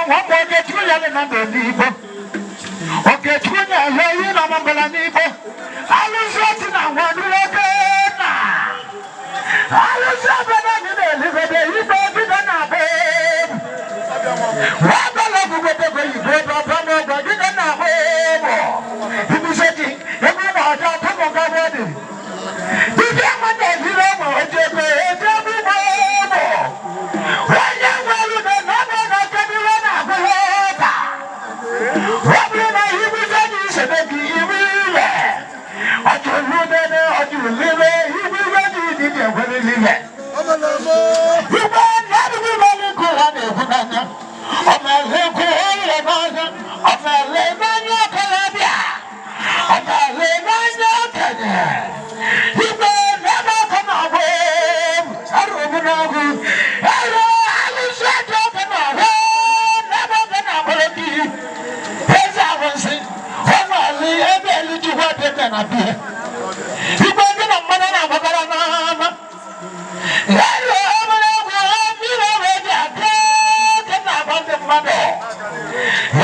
Nwa mmụọ Okechukwu ya dị na ndụ n'Igbo. Okechukwu na-ele ihe na ọmụmbala n'Igbo. Alụsị otu na nwa nwoke na alụsị ọbụla anyị na-eligode igbe ogide na-agba egwu. Nwabala ogwugwodego igbo ebe ọbụla n'ogbe ogide na-agba egwu. Ibuseti egwu na ọjọọ tụmụ gọbọ dị. Dibịa nwa na-ebiri egbe ojebe ejebe igbo egwu. Onye nwere udo na ọbụ na oke n'iwe na-agụ ya ụka. Ọ bụrụ na ibuse gị isebe gị iwu iwe. Ọjụrụ udene ọjụrụ iwe iwu iwe gị dibịa nwere iwe. Igwe na-adịghị ime nkụ ha na-ekwu n'anya. Ọ na-ele nkụ ụlọ n'anya. Ọ na-ele n'anya okorobịa. Ọ na-ele n'anya okenye. Igwe na-ebe ọkụ na-agba egwu. Arụ obu n'ọgụ. Arụ alụsị ọjọọ ọkụ na-agba n'ebe ọkụ na-agbara gị. Eze arụsị. Ọ na-ele ebe elijikwa dị na bie. Igwe ndị na mmanụ na-agbakọrọ n'ama. Elu obere egwu mmiri ọrụ eji aka oke na-agba ndị mmadụ.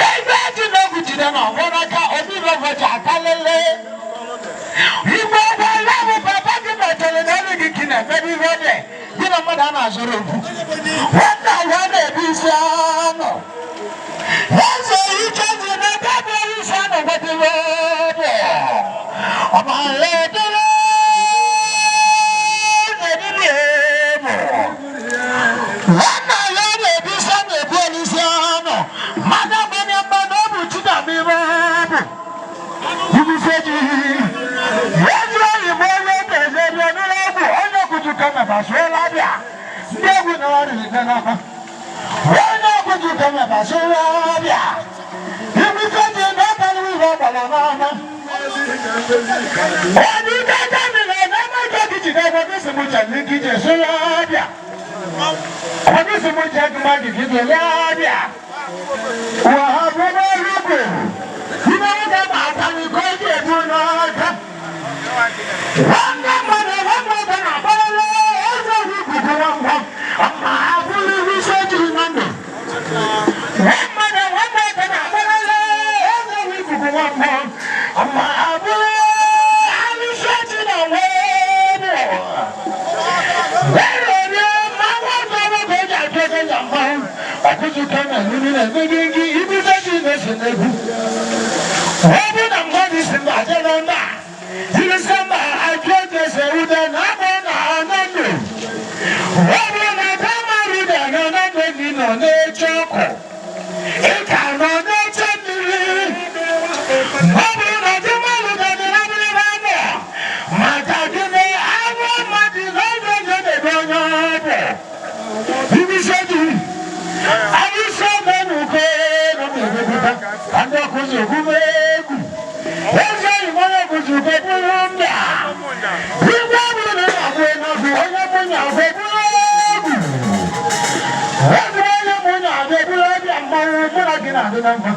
Ebe ji n'egwu jide na ọgbọ n'aka omiri ọgwụ ji aka lelee. Igwe ọgwụ ala bụ papa gị metere na elu gị ka ị na-emebe ihe ọ dị. Gị na mmadụ a na-azụrụ okwu. Nwanne ụwa na-ebu isi anụ. Eze ike ji n'ebe bụ isi anụ gwetịrị obi. Ọmala edere na-ebibi ebu. Nwanne ya na-ebu isi anụ ebu isi anụ. Mmadụ agbanye mmadụ ọ bụ Chinamire bụ. Ibuse ji. Ezi oyibo onye ga-eze bịa n'ụlọ ọgwụ onye kwuju kama basuola bịa. Ndị egwu na ọrịa n'ama. Onye kwuju kama basuola bịa. Ibuse ji n'abalị ihe ọgbara n'ama. Onye ike jamila n'ama ike gị ji n'ebe gị si mụ chere gị ji sụla bịa. Onye si mụ chere gị ma gị gị bịa. Wàhálà n'olugbo. Ibe nwoke na-ata n'iko eji ebu n'aka. Nwanne mmadụ nwanne nwoke na-agbarala eze obi ikuku nwa ma abụrụ ihu isi ojii na ndụ. Nwa mmadụ nwanne nwoke na-agbarala eze obi ikuku nwa ma abụrụ alụsị ojii na nwa Wẹ́rẹ̀ mmanwụ ọzọ nwoke eji achụ ego ya mmanwụ. Ọkụzụ kama nínú na-emebi gị ibu ojii na-ese n'egwu. Ọ bụ na mmadụ si mba jee na mba, jiri sị mba ajụ oge ese ude na akpọ na anọ ndụ. Ọ bụ na kamarụ ude nọ na ndụ gị nọ na-eche ọkụ. Ị ka nọ na-eche mmiri. Ọ bụ na kamarụ ude dị na mmiri na-anọ. Maka gịnị anụ mmadụ na ọdụ onye na-ebe onye ọ bụ. Ibisi ji. Alụsị ọmọnùkọ ló ń gbẹgbẹgbẹ. Ndị ọkụzi ogume egwu. Eze oyibo onye ọkụzi ugo bụrụ ndị a. Igwe ọbụla na-agụ enagwu onye mụnya agụ bụrụ egwu. Eze onye mụnya agụ bụrụ ọbịa mmanwụ mụ na gị na-adị na mma.